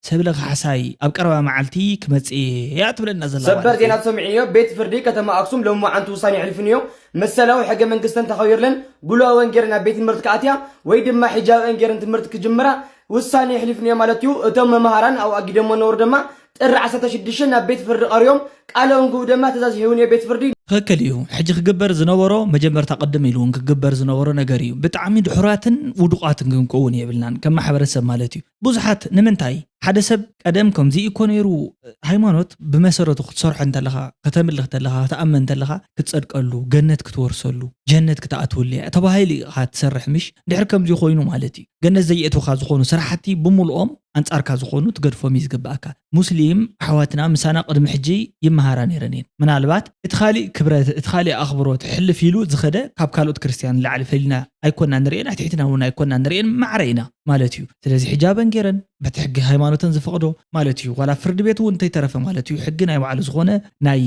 ሰብለ ካሕሳይ ኣብ ቀረባ መዓልቲ ክመፅእ እያ ትብለና ዘላ ሰበር ዜና ትሰምዕዮ ቤት ፍርዲ ከተማ ኣክሱም ሎማዓንቲ ውሳኔ ኣሕሊፉ እኒኦ መሰላዊ ሕገ መንግስተን ተኸቢርለን ጉልባበን ገይረን ናብ ቤት ትምህርቲ ክኣትያ ወይ ድማ ሒጃብአን ገይረን ትምህርቲ ክጅምራ ውሳኔ ኣሕሊፉ እኒኦ ማለት እዩ እቶም መምሃራን ኣብኡ ኣጊደሞ ነበሩ ድማ ጥሪ ዓሰርተ ሽዱሽተ ናብ ቤት ፍርዲ ቀሪቦም ቃሎም ክህቡ ድማ ትእዛዝ ሂቡ እኒኦ ቤት ፍርዲ ትኽክል እዩ ሕጂ ክግበር ዝነበሮ መጀመርታ ቅድም ኢሉ እውን ክግበር ዝነበሮ ነገር እዩ ብጣዕሚ ድሑራትን ውዱቓትን ክንከውን የብልናን ከም ማሕበረሰብ ማለት እዩ ብዙሓት ንምንታይ ሓደ ሰብ ቀደም ከምዚ እኮ ነይሩ ሃይማኖት ብመሰረቱ ክትሰርሖ እንተለኻ ከተምልኽ እንተለኻ ክትኣመን እንተለኻ ክትፀድቀሉ ገነት ክትወርሰሉ ጀነት ክትኣትውሉ እያ ተባሂሉ ኢኻ ትሰርሕ ምሽ ድሕር ከምዚ ኮይኑ ማለት እዩ ገነት ዘየእትውኻ ዝኾኑ ስራሕቲ ብምልኦም ኣንጻርካ ዝኾኑ ትገድፎም እዩ ዝግባኣካ ሙስሊም ኣሕዋትና ምሳና ቅድሚ ሕጂ ይመሃራ ነይረን እየን ምናልባት እቲ ካሊእ ክብረት እቲ ካሊእ ኣኽብሮት ሕልፍ ኢሉ ዝኸደ ካብ ካልኦት ክርስትያን ንላዕሊ ፈሊና ኣይኮና ንርእየን ኣትሒትና እውን ኣይኮና ንርእየን ማዕረ ኢና ማለት እዩ ስለዚ ሕጃበን ገይረን በቲ ሕጊ ሃይማኖተን ዝፈቕዶ ማለት እዩ ዋላ ፍርዲ ቤት እውን እንተይተረፈ ማለት እዩ ሕጊ ናይ ባዕሉ ዝኾነ ናይ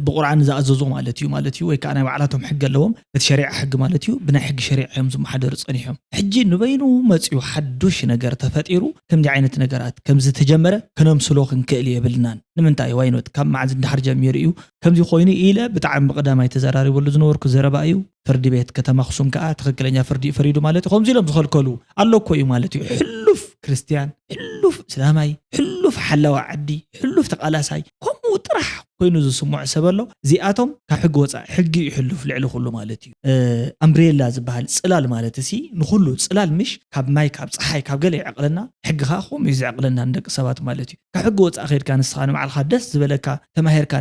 ብቁርኣን ዝኣዘዞ ማለት እዩ ማለት እዩ ወይ ከዓ ናይ ባዕላቶም ሕጊ ኣለዎም እቲ ሸሪዓ ሕጊ ማለት እዩ ብናይ ሕጊ ሸሪዓ እዮም ዝመሓደሩ ፀኒሖም ሕጂ ንበይኑ መፅኡ ሓዱሽ ነገር ተፈጢሩ ከምዚ ዓይነት ነገራት ከምዚ ተጀመረ ክነምስሎ ክንክእል የብልናን ንምንታይ ዋይኖት ካብ መዓዝ እንዳሓር ጀሚሩ እዩ ከምዚ ኮይኑ ኢለ ብጣዕሚ ብቀዳማይ ተዘራሪበሉ ዝነበርኩ ዘረባ እዩ ፍርዲ ቤት ከተማ ኣክሱም ከዓ ትኽክለኛ ፍርዲ እዩ ፈሪዱ ማለት እዩ ከምዚ ኢሎም ዝኸልከሉ ኣሎ እኮ እዩ ማለት እዩ ሕሉፍ ክርስትያን ሕሉፍ እስላማይ ሕሉፍ ሓላዋ ዓዲ ሕሉፍ ተቃላሳይ ከምኡ ጥራሕ ኮይኑ ዝስምዖ ሰብ ኣሎ እዚኣቶም ካብ ሕጊ ወፃኢ ሕጊ እዩ ሕሉፍ ልዕሊ ኩሉ ማለት እዩ ኣምብሬላ ዝበሃል ፅላል ማለት ሲ ንኩሉ ፅላል ምሽ ካብ ማይ ካብ ፀሓይ ካብ ገለ ይዕቅለና ሕጊ ከዓ ከምኡ እዩ ዝዕቅለና ንደቂ ሰባት ማለት እዩ ካብ ሕጊ ወፃኢ ከድካ ንስኻ ንባዕልካ ደስ ዝበለካ ተማሂርካ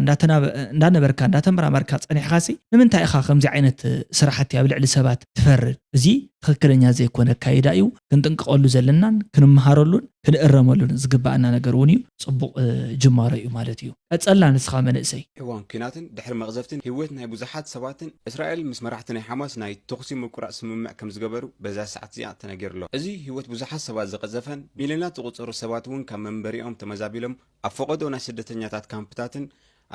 እንዳነበርካ እንዳተመራመርካ ፀኒሕካ ሲ ንምንታይ ኢኻ ከምዚ ዓይነት ስራሕቲ ኣብ ልዕሊ ሰባት ትፈርድ እዚ ትኽክለኛ ዘይኮነ ኣካይዳ እዩ ክንጥንቀቐሉ ዘለናን ክንመሃረሉን ክንእረመሉን ዝግባኣና ነገር እውን እዩ ፅቡቕ ጅማሮ እዩ ማለት እዩ ቀፀልና ንስኻ መንእሰይ እዋን ኲናትን ድሕሪ መቕዘፍትን ህይወት ናይ ብዙሓት ሰባትን እስራኤል ምስ መራሕቲ ናይ ሓማስ ናይ ተኹሲ ምቁራፅ ስምምዕ ከም ዝገበሩ በዛ ሰዓት እዚኣ ተነጊሩ ኣሎ። እዚ ህይወት ብዙሓት ሰባት ዝቐዘፈን ሚልዮናት ዝቑፀሩ ሰባት እውን ካብ መንበሪኦም ተመዛቢሎም ኣብ ፈቐዶ ናይ ስደተኛታት ካምፕታትን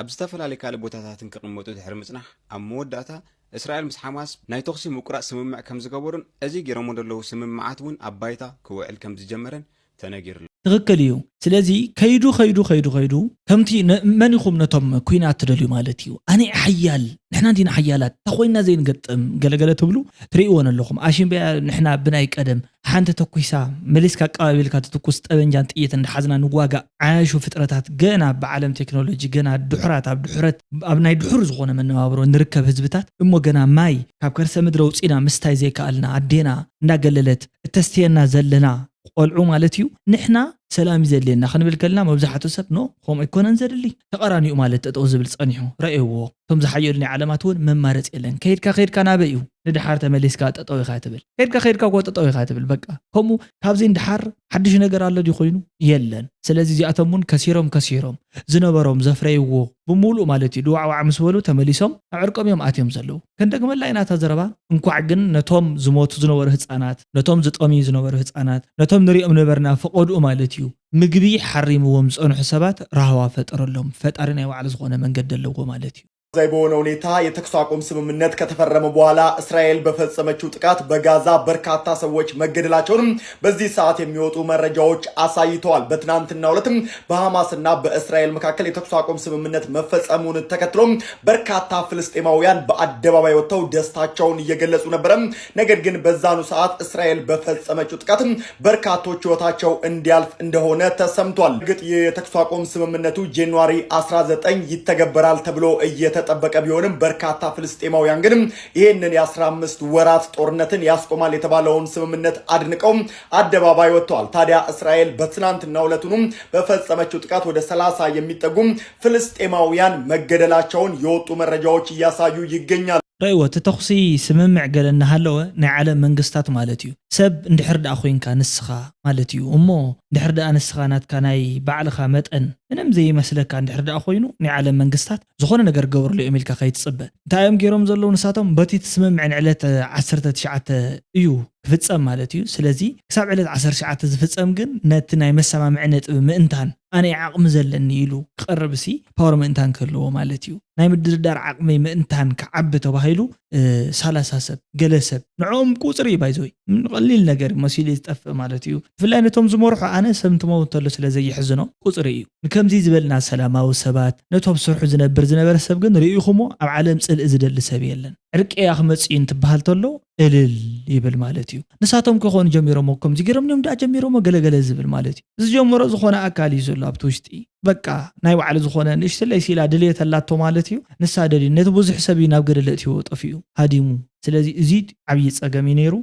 ኣብ ዝተፈላለዩ ካልእ ቦታታትን ክቕመጡ ድሕሪ ምፅናሕ ኣብ መወዳእታ እስራኤል ምስ ሓማስ ናይ ተኹሲ ምቁራፅ ስምምዕ ከም ዝገበሩን እዚ ገይሮሞ ዘለዉ ስምምዓት እውን ኣብ ባይታ ክውዕል ከም ዝጀመረን ተነጊርና። ትኽክል እዩ። ስለዚ ከይዱ ከይዱ ከይዱ ከይዱ ከምቲ ነ- መን ኢኹም ነቶም ኩናት ትደልዩ ማለት እዩ። ኣነ ሓያል ንሕና እንዲና ሓያላት እንታ ኮይና ዘይንገጥም ገለገለ ትብሉ ትርእይዎን ኣለኹም። ኣሽንበያ ንሕና ብናይ ቀደም ሓንቲ ተኩሳ መሊስካ ኣቀባቢልካ ትትኩስ ጠበንጃን ጥይት እንዳሓዝና ንዋጋእ ዓያሹ ፍጥረታት ገና ብዓለም ቴክኖሎጂ ገና ድሑራት ኣብ ድሑረት ኣብ ናይ ድሑር ዝኾነ መነባብሮ ንርከብ ህዝብታት እሞ ገና ማይ ካብ ከርሰ ምድሪ ኣውፂና ምስታይ ዘይከኣልና ኣዴና እንዳገለለት እተስትየና ዘለና ቆልዑ ማለት እዩ። ንሕና ሰላም እዩ ዘድልየና ክንብል ከለና መብዛሕትኡ ሰብ ኖ ከምኡ ኣይኮነን ዘድሊ ተቐራኒኡ ማለት ጠጠው ዝብል ጸኒሑ ረእይዎ። እቶም ዝሓየሉ ናይ ዓለማት እውን መማረፂ የለን። ከይድካ ከይድካ ናበይ እዩ ንድሓር ተመሊስካ ጠጠው ኢኻ ትብል ከይድካ ከይድካ እኮ ጠጠው ኢኻ ትብል በቃ ከምኡ ካብዚ ንድሓር ሓድሽ ነገር ኣሎ ድዩ ኮይኑ የለን። ስለዚ እዚኣቶም እውን ከሲሮም ከሲሮም ዝነበሮም ዘፍረይዎ ብምሉእ ማለት እዩ ድዋዕዋዕ ምስ በሉ ተመሊሶም ኣብ ዕርቆም እዮም ኣትዮም ዘለዉ። ክንደግመላ ኢና እታ ዘረባ። እንኳዕ ግን ነቶም ዝሞቱ ዝነበሩ ህፃናት፣ ነቶም ዝጠምዩ ዝነበሩ ህፃናት፣ ነቶም ንሪኦም ነበርና ፈቐድኡ ማለት እዩ ምግቢ ሓሪምዎም ዝፀንሑ ሰባት ራህዋ ፈጠረሎም። ፈጣሪ ናይ ባዕሉ ዝኾነ መንገዲ ኣለዎ ማለት እዩ። ዘይ በሆነ ሁኔታ የተኩስ አቁም ስምምነት ከተፈረመ በኋላ እስራኤል በፈጸመችው ጥቃት በጋዛ በርካታ ሰዎች መገደላቸውንም በዚህ ሰዓት የሚወጡ መረጃዎች አሳይተዋል። በትናንትናው ዕለትም በሐማስና በእስራኤል መካከል የተኩስ አቁም ስምምነት መፈጸሙን ተከትሎ በርካታ ፍልስጤማውያን በአደባባይ ወጥተው ደስታቸውን እየገለጹ ነበረ። ነገር ግን በዛኑ ሰዓት እስራኤል በፈጸመችው ጥቃትም በርካቶች ህይወታቸው እንዲያልፍ እንደሆነ ተሰምቷል። እርግጥ የተኩስ አቁም ስምምነቱ ጃንዋሪ አስራ ዘጠኝ ይተገበራል ተብሎ እየተጠበቀ ቢሆንም በርካታ ፍልስጤማውያን ግን ይህንን የ15 ወራት ጦርነትን ያስቆማል የተባለውን ስምምነት አድንቀው አደባባይ ወጥተዋል። ታዲያ እስራኤል በትናንትናው ዕለቱኑ በፈጸመችው ጥቃት ወደ ሠላሳ የሚጠጉ ፍልስጤማውያን መገደላቸውን የወጡ መረጃዎች እያሳዩ ይገኛሉ። ረእይዎ እቲ ተኹሲ ስምምዕ ገለ እናሃለወ ናይ ዓለም መንግስታት ማለት እዩ ሰብ እንድሕር ደኣ ኮይንካ ንስኻ ማለት እዩ እሞ እንድሕር ደኣ ንስኻ ናትካ ናይ ባዕልኻ መጠን ምንም ዘይመስለካ እንድሕር ደኣ ኮይኑ ናይ ዓለም መንግስታት ዝኾነ ነገር ክገብርሉ እዮም ኢልካ ከይትፅበ እንታይ እዮም ገይሮም ዘለዉ ንሳቶም በቲ እቲ ስምምዕ ንዕለት ዓሰርተ ትሽዓተ እዩ ክፍፀም ማለት እዩ ስለዚ ክሳብ ዕለት ዓሰርተ ትሽዓተ ዝፍፀም ግን ነቲ ናይ መሰማምዒ ነጥቢ ምእንታን ኣነ ዓቕሚ ዘለኒ ኢሉ ክቐርብ ሲ ፓወር ምእንታን ክህልዎ ማለት እዩ ናይ ምድርዳር ዓቕሚ ምእንታን ክዓቢ ተባሂሉ ሰላሳ ሰብ ገለ ሰብ ንዕኦም ቁፅሪ እዩ ባይዘወይ ቀሊል ነገር መሲሉ ዝጠፍእ ማለት እዩ ብፍላይ ነቶም ዝመርሑ ኣነ ሰብ እንትመውት እንተሎ ስለ ዘይሕዝኖ ቁፅሪ እዩ ንከምዚ ዝበልና ሰላማዊ ሰባት ነቶም ስርሑ ዝነብር ዝነበረ ሰብ ግን ርኢኹሞ ኣብ ዓለም ፅልኢ ዝደሊ ሰብ የለን ዕርቂ እያ ክመፅእ እዩ እንትበሃል ተሎ እልል ይብል ማለት እዩ ንሳቶም ክኾኑ ጀሚሮሞ ከምዚ ገይሮም እዮም ደኣ ጀሚሮሞ ገለገለ ዝብል ማለት እዩ ዝጀመሮ ዝኾነ ኣካል እዩ ዘሎ ኣብቲ ውሽጢ በቃ ናይ ባዕሉ ዝኾነ ንእሽተለይ ሲላ ድልየት ኣላቶ ማለት እዩ ንሳ ደልዩ ነቲ ብዙሕ ሰብ እዩ ናብ ገደለ እትይዎ ጠፊኡ ሃዲሙ ስለዚ እዚ ዓብዪ ፀገም እዩ ነይሩ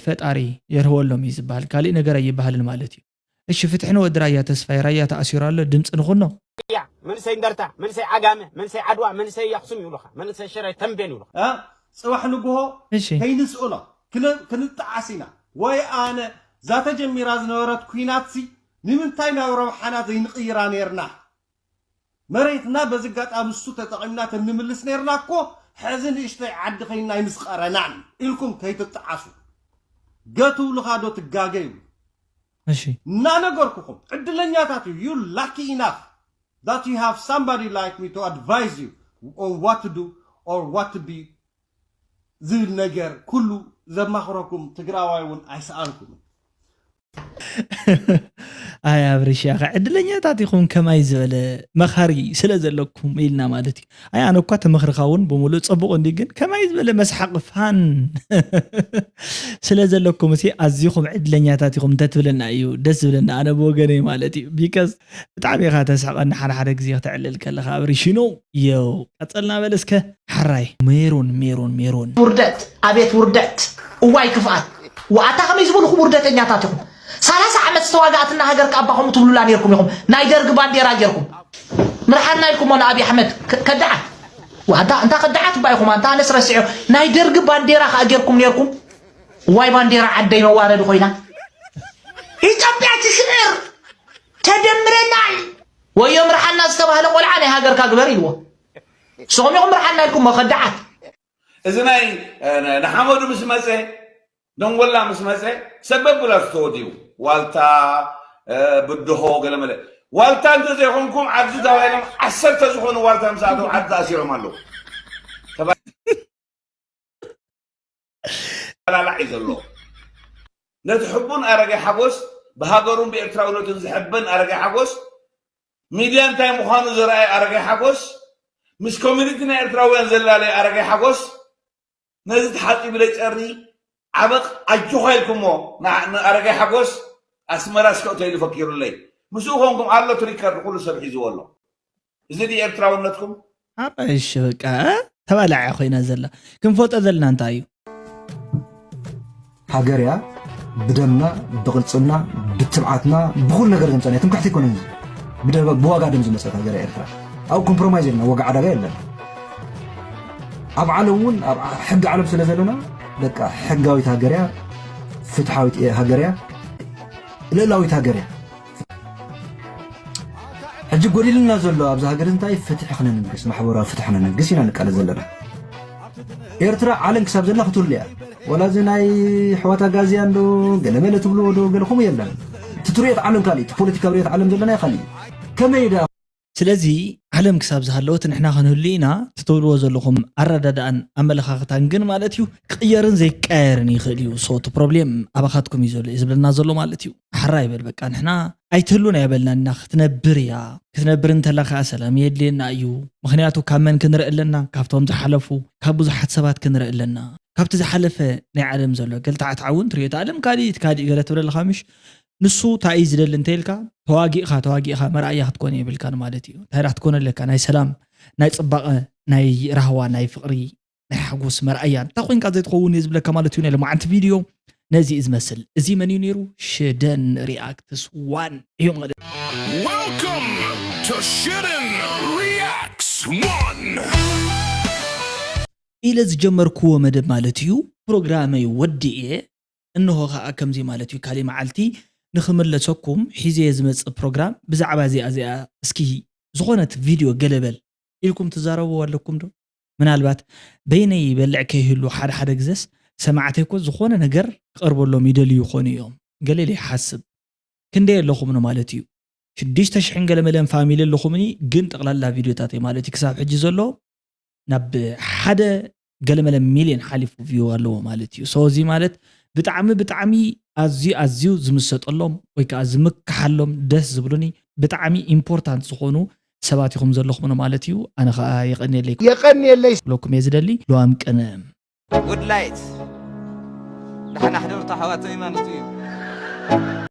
ፈጣሪ የርህወሎም እዩ ዝበሃል ካሊእ ነገር ኣይበሃልን ማለት እዩ እሺ ፍትሒ ንወዲ ራያ ተስፋይ ራያ ተኣሲሩ ኣሎ ድምፂ ንኹኖ እያ መንሰይ እንደርታ መንሰይ ዓጋመ መንሰይ ዓድዋ መንሰይ ኣክሱም ይብሉኻ መንሰይ ሽረ ተንቤን ይብሉኻ እ? ፅባሕ ንግሆ እሺ ከይንስእኖ ክን- ክንጠዓስ ኢና ወይ ኣነ እዛ ተጀሚራ ዝነበረት ኩናትሲ ንምንታይ ናብ ረብሓና ዘይንቕይራ ነርና መሬትና በዚ ኣጋጣሚ እሱ ተጠቒምና ተንምልስ ነርና እኮ ሕዚ ንእሽተይ ዓዲ ከይንና ኣይምስቐረናን ኢልኩም ከይትጠዓሱ ገትብሉኻ ዶ ትጋገዩ እሺ እናነገርኩኹም ዕድለኛታት እዩ you lucky enough that you have somebody like me to advise you on what to do or what to be ዝብል ነገር ኩሉ ዘማኽረኩም ትግራዋይ እውን ኣይሰኣንኩምን ኣይ ኣብርሽ ያኸ ዕድለኛታት ኢኹም ከማይ ዝበለ መኻሪ ስለ ዘለኩም ኢልና ማለት እዩ ኣይ ኣነ እኳ ተመኽርኻ እውን ብምሉእ ፅቡቕ እንዲ ግን ከማይ ዝበለ መስሓቂ ፋን ስለ ዘለኩም ሲ ኣዝኹም ዕድለኛታት ኢኹም እንተትብለና እዩ ደስ ዝብለና ኣነ ብወገነይ ማለት እዩ because ብጣዕሚ ኢኻ ተስሕቐኒ ሓደ ሓደ ግዜ ክተዕልል ከለኻ ኣብርሽኖ የው ቀፀልና በል እስከ ሓራይ ሜሮን ሜሮን ሜሮን ውርደት ኣቤት ውርደት እዋይ ክፍኣት ዋኣታ ከመይ ዝበልኹም ውርደተኛታት ኢኹም ሰላሳ ዓመት ዝተዋጋኣትና ሃገር ከኣባ ከምኡ ትብሉላ ነርኩም ኢኹም ናይ ደርጊ ባንዴራ ገርኩም ምርሓና ኢልኩሞ ንኣብይ ኣሕመድ ከ- ከዳዓት ዋንታ እንታ ከዳዓት እባ ኢኹም ኣንታ ኣነስ ረሲዖ ናይ ደርጊ ባንዴራ ከኣ ገርኩም ነርኩም እዋይ ባንዴራ ዓደይ መዋረዲ ኮይና ኢትዮጵያ ትስዕር ተደምረናል ወዮ ምርሓና ዝተባህለ ቆልዓ ናይ ሃገርካ ግበር ኢልዎ ንስኹም ኢኹም ምርሓና ኢልኩሞ ከዳዓት እዚ ናይ ንሓመዱ ምስ መፀ ደንጎላ ምስ መፀ ሰበብ ብላሱ ተወዲኡ ዋልታ ብድሆ ገለመለ ዋልታ እንተዘይኮንኩም ዓዲ ተባሂሎም ዓሰርተ ዝኾኑ ዋልታ ምስ ኣተው ዓዲ ተኣሲሮም ኣለዉ ተባላላዕ እዩ ዘሎ ነቲ ሕቡን ኣረገ ሓጎስ ብሃገሩን ብኤርትራውነቱን ዝሕበን ኣረጋይ ሓጎስ፣ ሚድያ እንታይ ምዃኑ ዘርኣየ ኣረጋይ ሓጎስ፣ ምስ ኮሚኒቲ ናይ ኤርትራውያን ዘላለየ ኣረጋይ ሓጎስ፣ ነዚ ተሓጺቡ ለጨሪ ዓበቕ ኣጆኻ ኢልኩሞ ንኣረጋይ ሓጎስ ኣስመራ እስከእቶ ኢሉ ፈኪሩለይ። ምስኡ ኮንኩም ኣሎ እቲ ሪከርድ ኩሉ ሰብ ሒዝዎ ኣሎ። እዚ ድዩ ኤርትራውነትኩም? ሓራይሽ በቃ ተባላዕያ ኮይና ዘላ። ክንፈልጦ ዘለና እንታይ እዩ? ሃገር እያ። ብደምና፣ ብቕልጽምና፣ ብትብዓትና፣ ብኹሉ ነገር ዘምጸና ትምክሕቲ ኣይኮነን። ብደ- ብዋጋ ደም ዝመጸት ሃገር እያ ኤርትራ። ኣብ ኮምፕሮማይዝ የለና፣ ዋጋ ዕዳጋ የለን። ኣብ ዓለም እውን ኣብ ሕጊ ዓለም ስለ ዘለና በቃ ሕጋዊት ሃገር እያ፣ ፍትሓዊት እያ ሃገር እያ፣ ልእላዊት ሃገር እያ። ሕጂ ጎዲልና ዘሎ ኣብዚ ሃገር እንታይ ፍትሒ ክነንግስ፣ ማሕበራዊ ፍትሒ ክነንግስ ኢና ንቃለስ ዘለና። ኤርትራ ዓለም ክሳብ ዘላ ክትህሉ እያ። ወላ እዚ ናይ ኣሕዋት ኣጋዝያን ዶ ገለመለ ትብልዎ ዶ ገለ ከምኡ የለን። እቲ ትሪኦ ዓለም ካሊእ፣ እቲ ፖለቲካዊ ርኢት ዓለም ዘለና ካሊእ። ከመይ ዳ ስለዚ ዓለም ክሳብ ዝሃለወት ንሕና ክንህሉ ኢና። እቲ ትብልዎ ዘለኹም ኣረዳድኣን ኣመለኻኽታን ግን ማለት እዩ ክቕየርን ዘይቀየርን ይኽእል እዩ። So እቲ ፕሮብሌም ኣባኻትኩም እዩ ዘሎ እዩ ዝብለና ዘሎ ማለት እዩ። ሓራ ይበል በቃ ንሕና ኣይትህሉን ኣይበልናን ኢና። ክትነብር እያ። ክትነብር እንተላ ከዓ ሰላም የድልየና እዩ። ምኽንያቱ ካብ መን ክንርኢ ኣለና? ካብቶም ዝሓለፉ፣ ካብ ብዙሓት ሰባት ክንርኢ ኣለና። ካብቲ ዝሓለፈ ናይ ዓለም ዘሎ ገልታዕታዕ እውን ትሪኦ። እቲ ዓለም ካሊእ እቲ ካሊእ ገለ ትብለልኻ ምሽ? ንሱ እንታይ እዩ ዝደሊ እንተኢልካ ተዋጊእኻ ተዋጊእኻ መርኣያ ክትኮን የብልካን ማለት እዩ። እንታይ ዳ ክትኮን ኣለካ? ናይ ሰላም፣ ናይ ፅባቐ፣ ናይ ራህዋ፣ ናይ ፍቕሪ፣ ናይ ሓጎስ መርኣያ እንታ ኮይንካ ዘይትኸውን እየ ዝብለካ ማለት እዩ። ናይ ሎማዓንቲ ቪድዮ ነዚ እዩ ዝመስል። እዚ መን እዩ ነይሩ? ሽደን ሪኣክትስ ዋን እዩ ማለት እዩ። Welcome to Shiden Reacts One. ኢለ ዝጀመርክዎ መደብ ማለት እዩ ፕሮግራመይ ወዲኤ እንሆ ከዓ ከምዚ ማለት እዩ ካሊእ መዓልቲ ንኽምለሰኩም ሒዘየ ዝመፅእ ፕሮግራም ብዛዕባ እዚኣ እዚኣ እስኪ ዝኾነት ቪድዮ ገለበል ኢልኩም ትዛረቡ ኣለኩም ዶ? ምናልባት በይነይ ይበልዕ ከይህሉ ሓደ ሓደ ግዘስ ሰማዕተይ እኮ ዝኾነ ነገር ክቐርበሎም ይደልዩ ይኾኑ እዮም ገለ ኢለ ይሓስብ። ክንደይ ኣለኹምኒ ማለት እዩ ሽዱሽተ ሽሕን ገለ መለን ፋሚሊ ኣለኹምኒ ግን ጠቕላላ ቪድዮታተይ ማለት እዩ ክሳብ ሕጂ ዘሎ ናብ ሓደ ገለ መለ ሚልዮን ሓሊፉ ቪው ኣለዎ ማለት እዩ so እዚ ማለት ብጣዕሚ ብጣዕሚ ኣዝዩ ኣዝዩ ዝምሰጠሎም ወይ ከዓ ዝምክሓሎም ደስ ዝብሉኒ ብጣዕሚ ኢምፖርታንት ዝኾኑ ሰባት ኢኹም ዘለኹምኒ ማለት እዩ ኣነ ከዓ የቐንየለይ የቐንየለይ ክብለኩም እየ ዝደሊ ሉዋም ቅነ ጉድ ላይት ደሓን ኣሕደሩ ኣሕዋተይ ማለት እዩ።